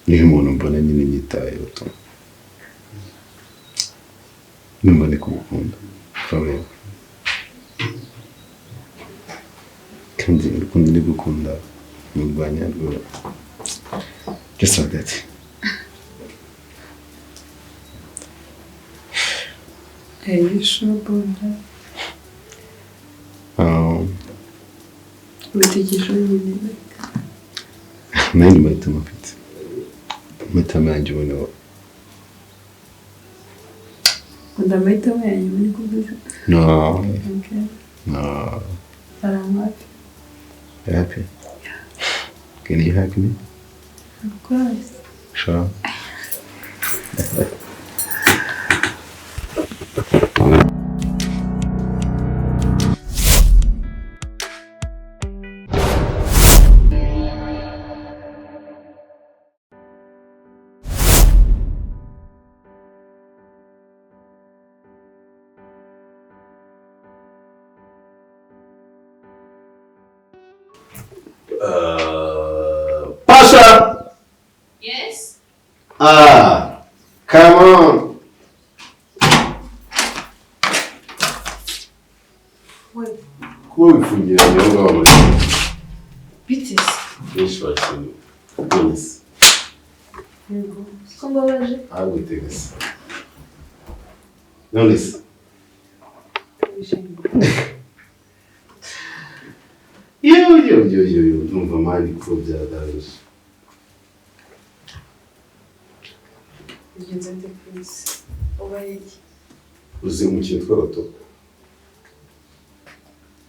Niyo umuntu mbona nyine nyitayeho tu. Numva ndi kumukunda. For real. Kandi urukundo ndi gukunda ni urwa nyarwo. Just like that. Are you sure about that? Ubitekerejeho nyine like Nayandi mahitamo mfite. Amahitamo yanjye ubu ni wowe. Ukunda amahitamo ya nyuma niko uvuze? No. Okay. No. But I'm happy. You happy? Can you hug me? Of course. Sure. Pasha! Yes? Ah, come on. Wait. Kuba wifungiranye aho ngaho muri Bite se? benshi bakiri. Nonese, Yego. Ko mbabaje? ahagutega se. Nonese. Yo, yo, yo, yo, yo, ndumva mani ko byadanje. Bigenze bite Chris? Ubaye iki? Uzi umukino witwa Loto?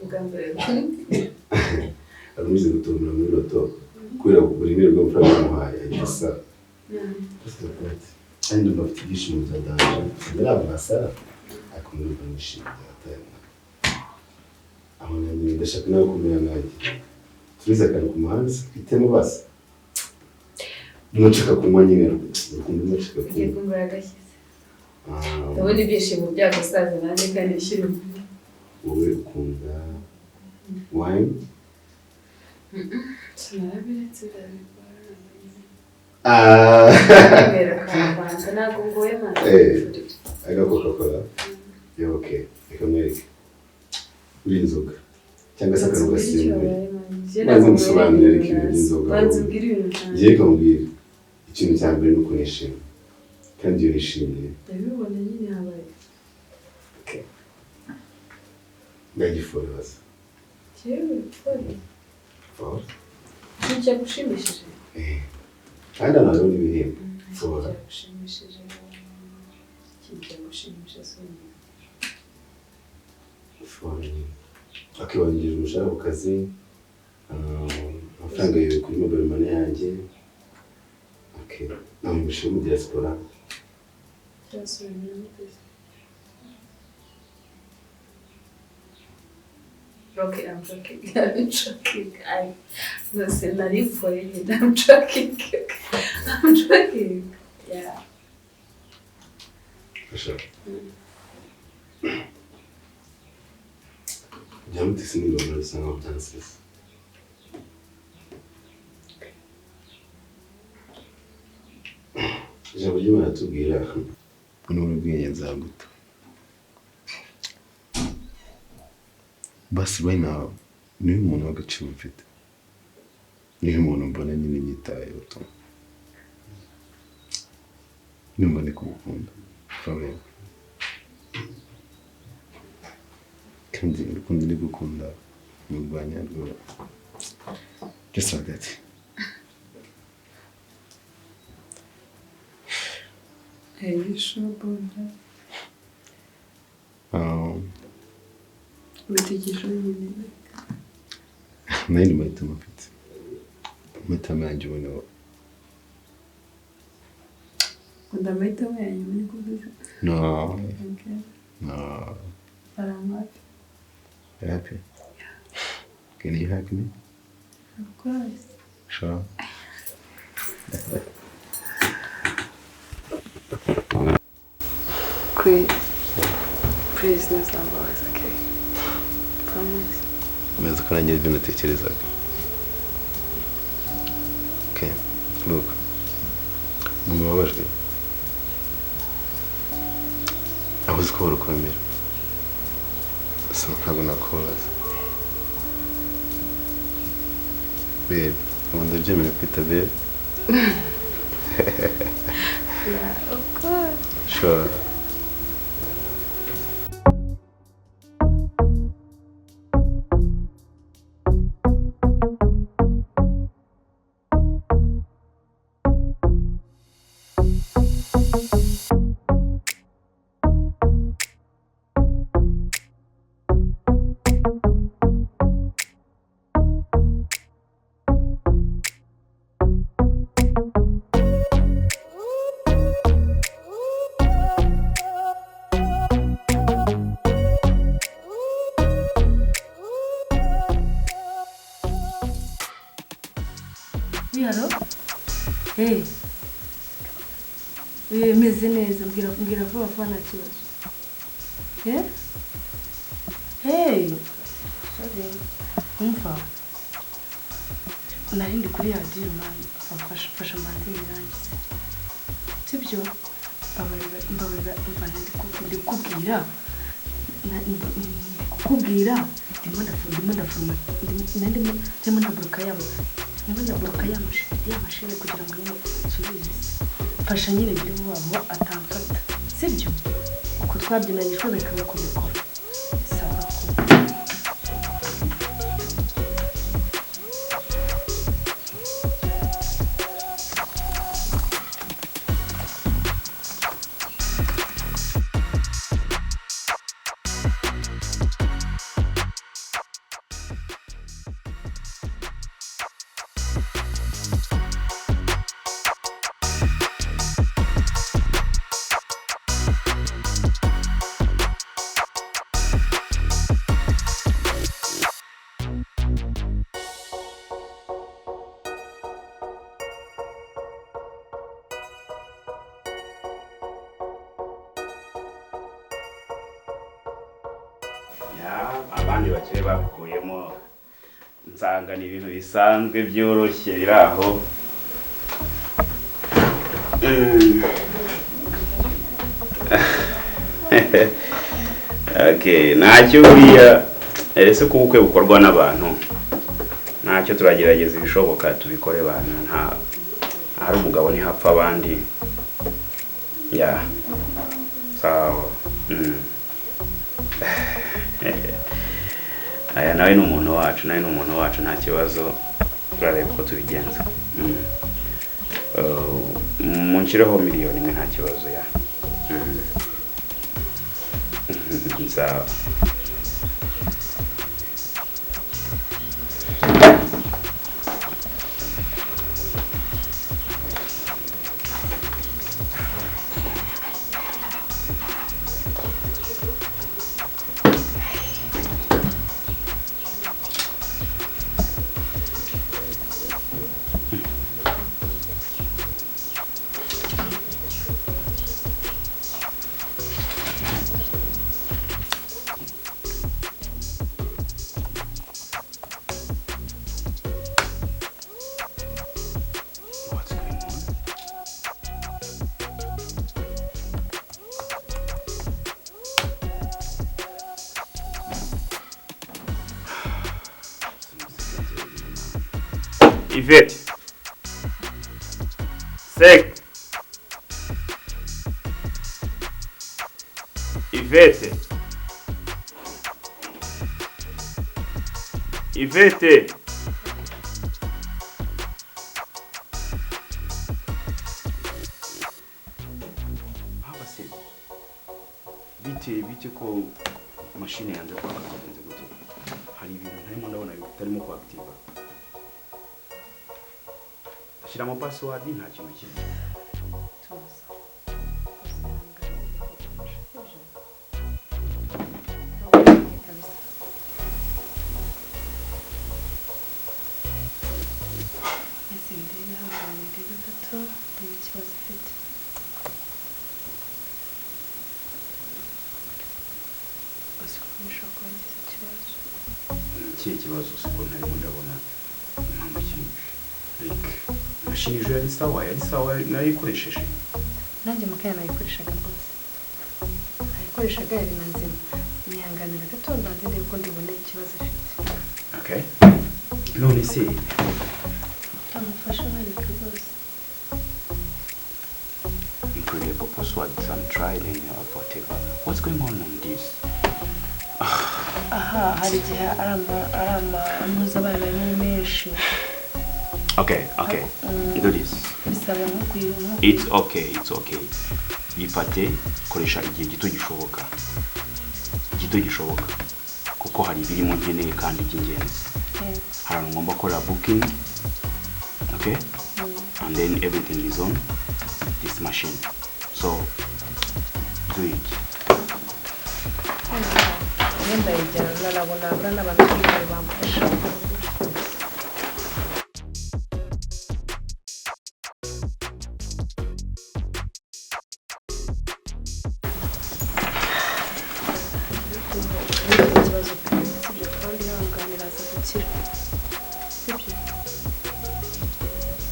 Ubwa mbere. Hari umaze gutombora muri Loto kubera uburemere bw'amafaranga bamuhaye ahita asara. Kandi ndumva afite ibyishimo bya danje. Ntabwo nasara ariko ndumva nishimye byataye. Aho nanjye ndashaka nawe kumera nkanjye. Turize akantu ku muhanda se twitemo basi. Nshaka kunywa nyine urukundo ndashaka Ugiye kunywa. kumbura agashyize. Ah, Ndabona ibyishimo byagusaza nanjye kandi bishyira wowe ukunda wine? Sinarabiretse birabikora. Ah, Kwibera kwa ntabwo ngoye mwana. Eh. Aga Coca-Cola. Yeah, okay. Reka mwereke. Uri inzoga cyangwa se akantu gasembuye. Banza ngusobanurire ariko ibintu by'inzoga. Banza umbwire ibintu byanjye. Ngiye kamubwira. Ikintu cya mbere ni uko nishimye. Kandi iyo nishimye Ndabibona nyine habaye. ndagifora baza. Jewe, pole. Fora. Ikintu cyagushimishije? Eh. Kandi hano hariho n'ibihembo. Fora. Cyagushimishije. Ikintu cyagushimishije si umuntu. Fora nyine. Akibangije umushahara ku kazi. Amafaranga yawe kuri mobile money yanjye. Okay. Namushije muri diaspora. Cyasubira inyuma. Okay, I'm joking. I'm joking. I listen, not for it. I'm joking. I'm joking. Yeah. Fasha. Byamutse n'ingoma bisa nkaho byansize. Ijambo ry'Imana ritubwira ngo nubura ubwenge nzaguta. Basi right now niwe muntu w'agaciro mfite. Niwe muntu mbona nyine nyitayeho tu. Numva ndi kumukunda. For real. Kandi urukundo ndi gukunda ni urwa nyarwo. Just like that. Are you sure about that? Ubitekerejeho nyine. Nayandi mahitamo mfite. Amahitamo yanjye ubu ni wowe. Ukunda amahitamo ya nyuma niko uvuze? No. Okay. No. But I'm happy. You happy? Can you hug me? Of course. Sure. Chris, please ntuzambabaze, okay? Promise. Umeze ko nanjye ibyo natekerezaga. Okay, look. Umuntu wababajwe abuze uko barukomera. So ntabwo nakubabaza. Babe, ubu ndabyemera kwita babe. Yeah, of course. Sure. Oui, alors? Hey. Oui, meze neza, mbwira vuba vuba nta kibazo. Eh? Hey. Sorry. Umva. Nari ndi kuri radiyo man, mfasha mbanze birangize. Sibyo? Mbabarira umva ndi kukubwira. Ndikukubwira ndimo ndabloka ya mashini kugira ngo nyine nsubize. Mfasha nyine ngire vuba vuba atamfata. Sibyo? Uko twabyinanye ejo bikaba kubikora. Sawa ko. Abandi bakire babikuyemo nsanga ni ibintu bisanzwe byoroshye biraho. Okay, ntacyo buriya ese ko ubukwe bukorwa n'abantu ntacyo, turagerageza ibishoboka tubikore bana, nta hari umugabo ntihapfa abandi. Ya sawa. Aya nawe ni umuntu wacu, nawe ni umuntu wacu, nta kibazo, turareba uko tubigenza. Munshyireho 1,000,000 nta kibazo ya. Sawa. Yvette. Sek. Yvette. Yvette. Haba se. Bite ko mashine yanze kwaka byagenze gute? Hari ibintu ntarimo ndabona bitarimo kwactiva. Shyiramo password nta kintu kimwe. Tuza. Ese ndebe hano ndebe gato ndebe ikibazo ufite. Uzi ko bishobora kuba yagize ikibazo. Ikihe kibazo? Siko ntarimo ndabona impamvu kinshi. Like Imashini ejo yari sawa, yari sawa narayikoresheje. Nanjye mukanya nayikoreshaga rwose. Nayikoreshaga yari na nzima. Nihanganira gato mbanze ndebe ko ndibone ikibazo ifite. Okay. None se Amufasha bareka rwose. Incredible passwords and trial and whatever. What's going on on this? Aha, hari igihe ari amanuza abana ari menshi. Okay, okay. Do this. Bisaba nko kuyinywa. It's okay, it's okay. Yifate, koresha igihe gito gishoboka. Gito gishoboka. Kuko hari ibirimo nkeneye kandi by'ingenzi. Hari ahantu ngomba gukora booking. Okay? And then everything is on this machine. So do it. Wenda yijyana nabona abura n'abantu bamfasha. Ikibazo sibyo kandi ihangane iraza gukira. Sibyo?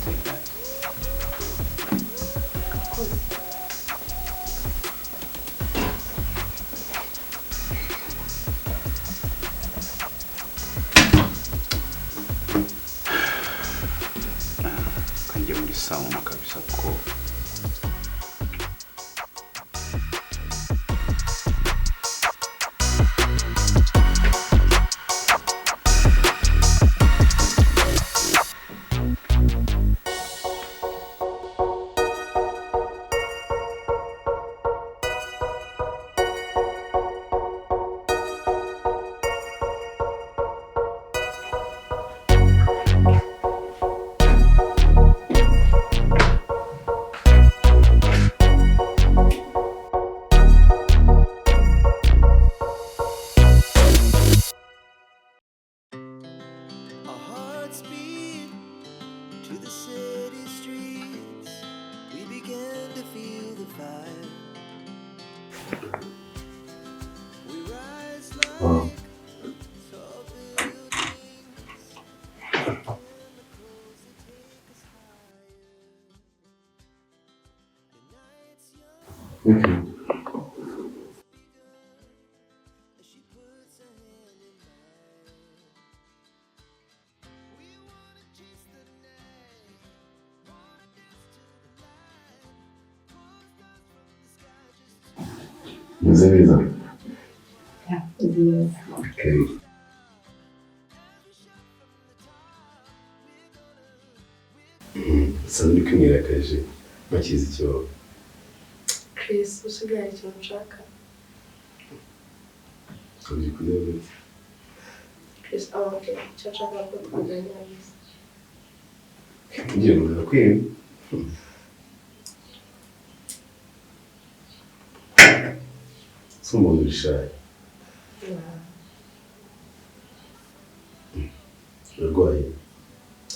Take that. Akoze. Kanjye muri sauna kabisa ko To the city streets, we began to feel the fire. We rise like Wow. tall buildings, chemicals that take us higher. The night's young. Okay. She puts her hand in mine. We wanna chase the night, wanna dance to the light, pull stars from the sky just to Meze neza. Yeah, nziza. Okay. Usanzwe uri kwimwirakaje bakizi icyo Chris, usigaye hari ikintu nshaka. uri kureba. Chris, okay, icyo nshaka ko tuganira gusa. Ngiye ngo ndakwiye. Si umuntu uri shy. Urarwaye?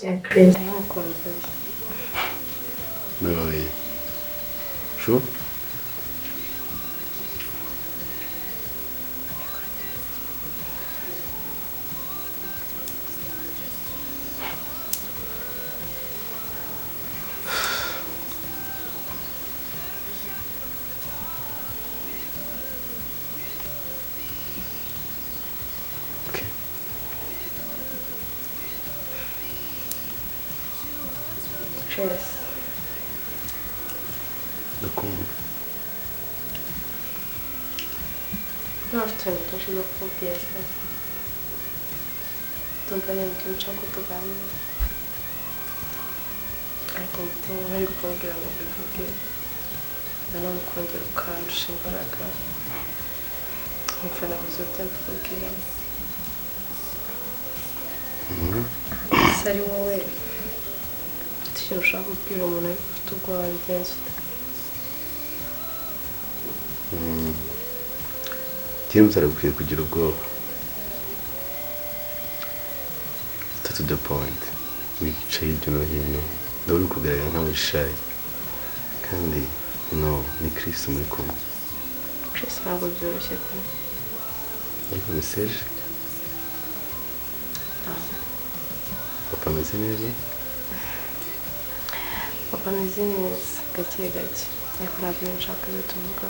Yeah, Chris. Nkukunze. Nabaye. Sure? Okay. Chris. Ndakumva. Ntafite ibintu byinshi byo kukubwira pe. Ndumva ari ibintu byinshi nshaka ko tuganira. Ariko umutima nturi kumbwira ngo mbivuge. Nanone ukongera ukandusha imbaraga. Nkumva nabuze uburyo mbikubwiramo. Ese ari wowe ufite ikintu ushaka kubwira umuntu ariko ufite ubwoba wabigenza ute? James aragukwiye kugira ubwoba. Start to the point. Wicaye hirya no hino. Ndabona uri kugaragara nkaho uri shy. Kandi no, ni Chris muri kumwe. Chris ntabwo byoroshye pe. Ariko ni Serge. Papa ameze neza? Papa ameze neza gake gake, ariko ntabwo ibintu nshaka iyo tuvuga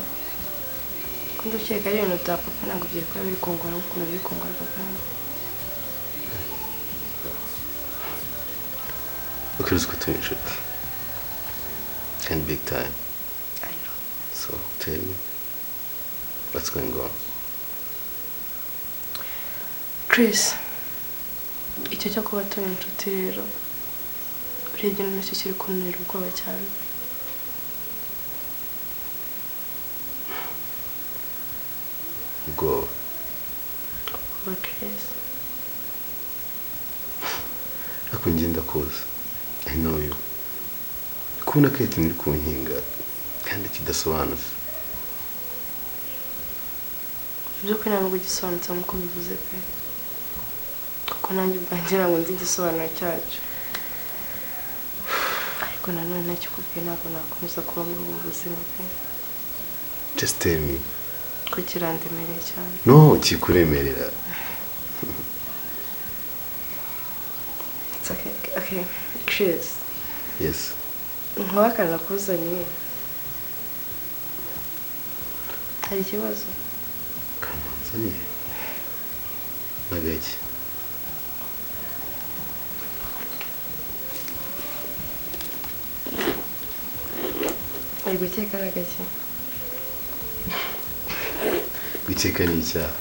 ko ndakeka ari ibintu bya papa, ntabwo byari kuba biri kungora nk'ukuntu biri kungora papa. Ukiruzi ko turi inshuti and big time. I know. So tell me what's going on. Chris, icyo cyo kuba turi inshuti rero urebye nacyo kiri kuntera ubwoba cyane. Ubwoba? Ubwoba Chris. Ariko njye ndakuzi, I know you. Kubona ko ikintu uri kunkinga kandi kidasobanutse. Mu by'ukuri ntabwo gisobanutse nk'uko bivuze pe, kuko nanjye ubwanjye ntabwo nzi igisobanuro cyacyo, ariko nanone ntakikubwiye ntabwo nakomeza kuba muri ubu buzima pe. Just tell me. Ko kirandemereye cyane. No, kikuremerera. It's okay. Okay, Chris. Yes. Nkuba nakuzaniye. Hari ikibazo? Kamanzaniye. Nagaki. Ari gukeka ari agaki? Gukeka ni icyaha.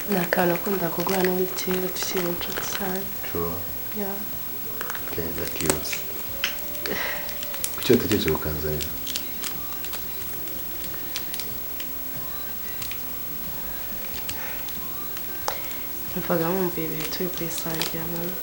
Ni akantu akunda kuguha n'ubundi kera tukiri inshuti cyane. Sure. Yeah. Okay, ndakibutse. Kuki watekereje kukanzanira? Numvaga nkumbuye ibihe turi kuyisangira mama.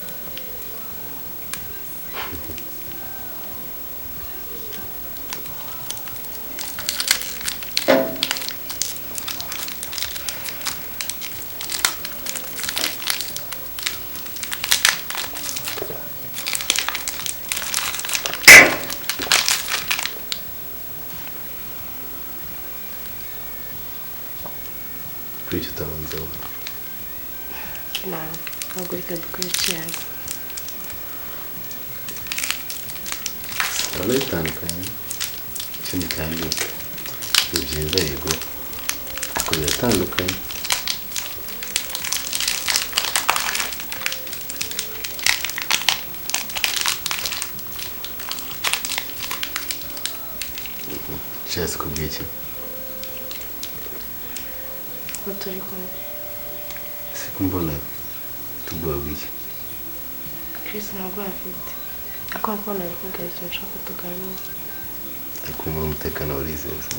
Kuri icyo utabanzaho. Ntabwo reka dukore cheers. Urabona bitandukanye, ikindi kandi ni byiza yego, ariko biratandukanye. Cheers ku bw'iki? Ko turi kumwe. Ese ko mbona tubwoba bw'iki? Chris ntabwo afite. Ariko nkuko nabikubwira ikintu nshaka ko tuganira. Ariko muri umutekano urizeza.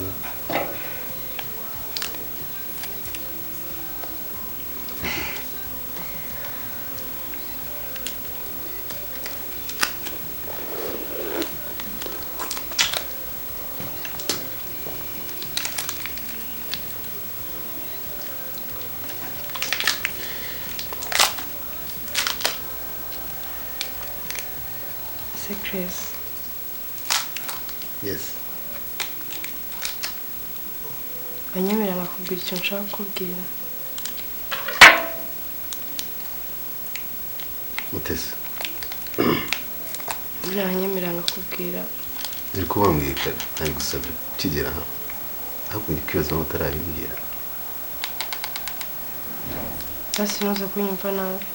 Chris. Yes. Banyemerera nkakubwira icyo nshaka kukubwira. Mutesi. Banyemerera nkakubwira. Uri kubambwira kare, nabigusabye ukigera aha. Ahubwo ndi kwibaza aho utarabimbwira. Basi ntuze kunyumva nabi.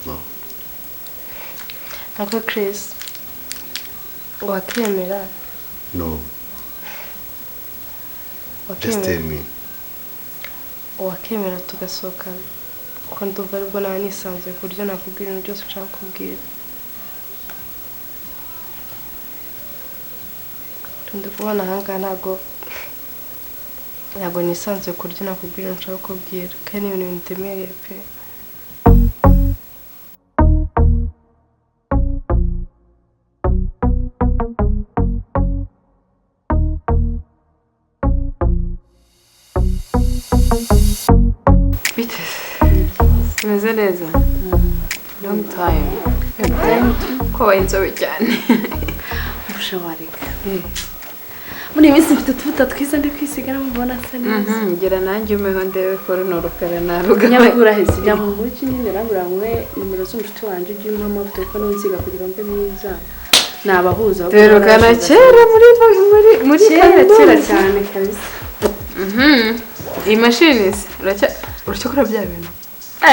No. Ntabwo Chris wakemera. No. Just tell me. Wakemera tugasohokana. Kuko ndumva aribwo naba nisanzuye ku buryo nakubwira ibintu byose nshaka kukubwira. Ndi kubona ahangaha ntabwo nisanzuye ku buryo nakubwira ibintu nshaka kukubwira. Kandi ni ibintu bindemereye pe. Bimeze neza. Long time. Ko wabaye inzobe cyane. Busha wareka. Muri iyi minsi mfite utuvuta twiza ndi kwisiga namubona asa neza. Ngira nanjye umeho ndebe ko runo rukara narugabanya. Nyamukura hese jya mu mujyi nyine rambura nguhe nimero z'umucuti wanjye ujye umpa amavuta kuko niwe nsiga kugira ngo mbe mwiza. Nabahuza. Duherukana kera muri kera kera kaminuza. Cyane kabisa. Iyi mashini se uracyakora bya bintu?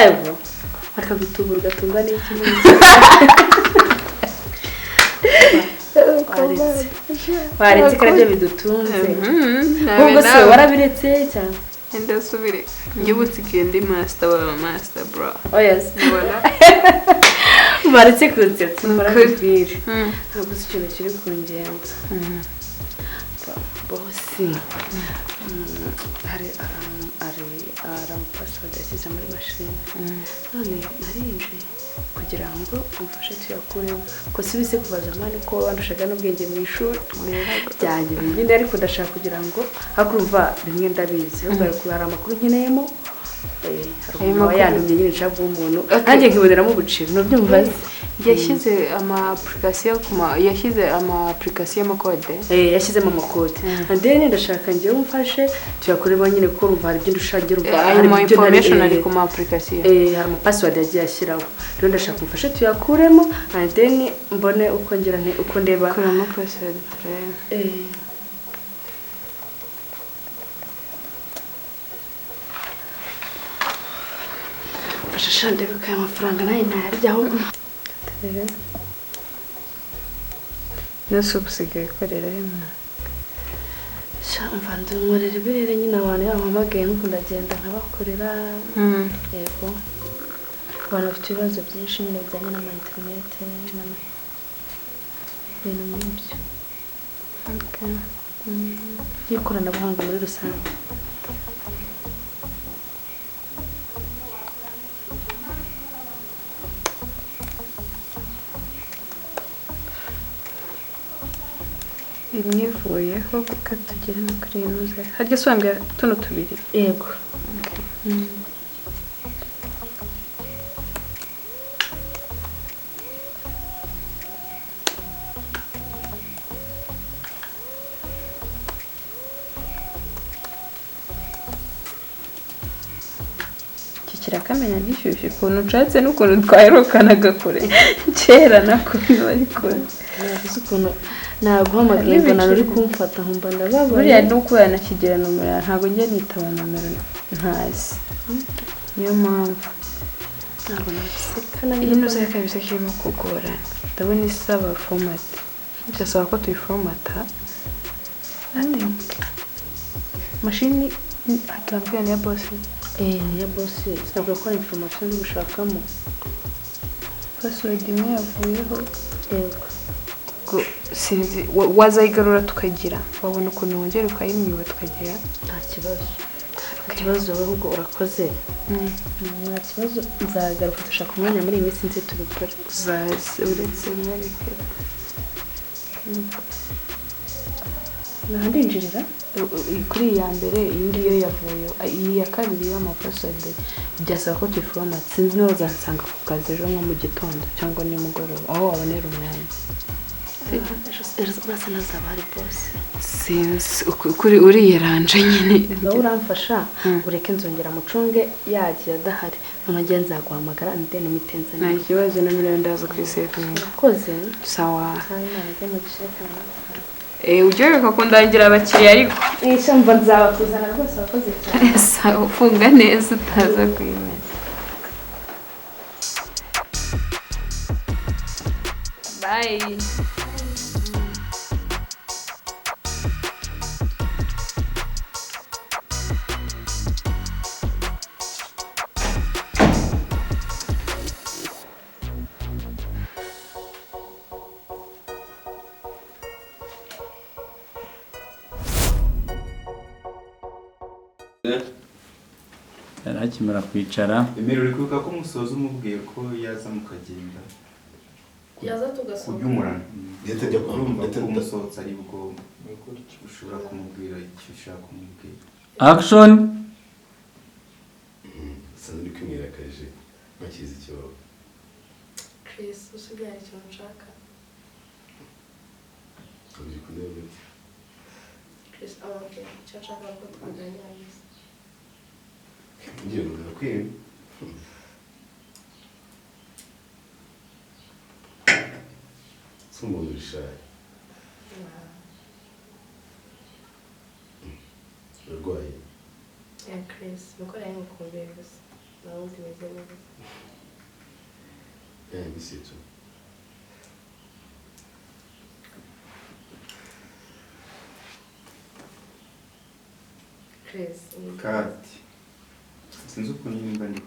Ego. Akagutubura ugatungwa n'iki n'iki. Waretse. Waretse ko aribyo bidutunze. Ubwo se warabiretse cyane? Ndasubire. Njye ubu nsigaye ndi master wa master bro. Oh yes. Ubona? Baretse kunsetsa Ni ukuri. barakubwira. Ntabwo uzi ikintu kiri kungenza. Bosi. Hari alarm password yashyize muri mashini. None narinjiye kugira ngo umfashe tuyakuremo. Ko si bise kubaza mani ko wandushaga n'ubwenge mu ishuri. Byanjye nyine ariko ndashaka kugira ngo hakurumva bimwe ndabizi. Ahubwo hari amakuru nkeneyemo. Hari Ayo umuntu makuru- yantumye nyine nshaka guha umuntu. Okay. Nanjye nkiboneramo ubuciro. Nubyumva se? Yashyize ama application ku ma yashyize ama application y'amakode. Yashyizemo amakode. And then ndashaka njyewe umfashe tuyakuremo nyine kuko urumva hari ibyo ndusha njye urumva Ayo hari ma ibyo ntari- information ari ku ma application. Hari ama password yagiye ashyiraho. Rero ndashaka umfashe tuyakuremo and then mbone uko ngira nti uko ndeba. Kuramo password turebe. Mfasha sha ndebe ko aya mafaranga nayo ntayaryaho. Turebe. Nose ubu usigaye ukorera he mwana? Sha umva ndumurira ibirere nyine abantu iyo bampamagaye nk'uko ndagenda nkabakorera. Yego. Abantu bafite ibibazo byinshi nyine bijyanye n'ama internet n'ama ibintu nk'ibyo. Okay. Y'ikoranabuhanga muri rusange. Imwe ivuyeho kuko tugera no kuri ino nzira. Harya se wambwira tuno tubiri? Yego. Iki kirakamenya gishyushye ukuntu nshatse n'ukuntu twaherukanaga kure kera nako bari kure. Navuze ukuntu naguhamagaye mbona uri kumfata nkumva ndababaye. Buriya ni uko yanakigira nomero ntabwo njya nitaba nomero ntazi. Niyo mpamvu. Ntabwo nabiseka Iyi ntuza kabisa kirimo kugorana. Ndabona isaba format. Birasaba ko tuyifomata. I think. Mashini atambwira ni ya boss. Ni ya boss sinabwo ko ari information ndi gushakamo. Password imwe yavuyeho. Yego. Ubwo sinzi wazayigarura tukagira. Wabona ukuntu wongera ukayimwiba tukagira. Nta kibazo. Nta kibazo wowe ahubwo urakoze. Nta kibazo nzagaruka dushaka umwanya muri iyi minsi nze tubikore. Uzaze uretse mwereke. Nandinjirira Kuri iyi ya mbere iyi ngiyi yo yavuyeho, iyi ya kabiri y'amapassword byasaba ko tuyifomata. Sinzi niba uzansanga ku kazi ejo nko mu gitondo cyangwa nimugoroba aho wabonera umwanya. Ejo urasa nazaba hari boss. Sinzi kuri uriyeranje nyine. Wowe uramfasha ureke nzongera mucunge yagiye adahari. Noneho njye nzaguhamagara and then mpite nza. Nta kibazo na miliyoni ndaza kuyisevinga. Urakoze. Sawa. Imana ijye mu gice kanaka. Ujye wibuka kundangira abakiriya ariko. Mva nzabakuzana rwose wakoze cyane. Sawa, ufunga neza utaza kuyimena. Bye. Yari akimara kwicara. Emera uri kwibuka ko umusoza umubwiye ko yaza mukagenda Yaza tugasohoka. kubyumurana. Ndetse njya kwa Urumva ndetse ko umusohotse ari bwo ushobora kumubwira icyo ushaka kumubwira. Action. Usanzwe uri kwimwirakaje bakizi ikibazo. Chris, usigaye ikintu nshaka. Uri kundeba gute? Chris, okay, icyo nshaka ko tuganira gusa. Ngiye ndakwiye. Si umuntu uri shy. Urarwaye? Yeah, Chris, nuko nari ngukumbuye gusa. Nawe undi meze neza. Yeah, I miss you too. Chris, Kati, sinzi ukuntu nimba ndi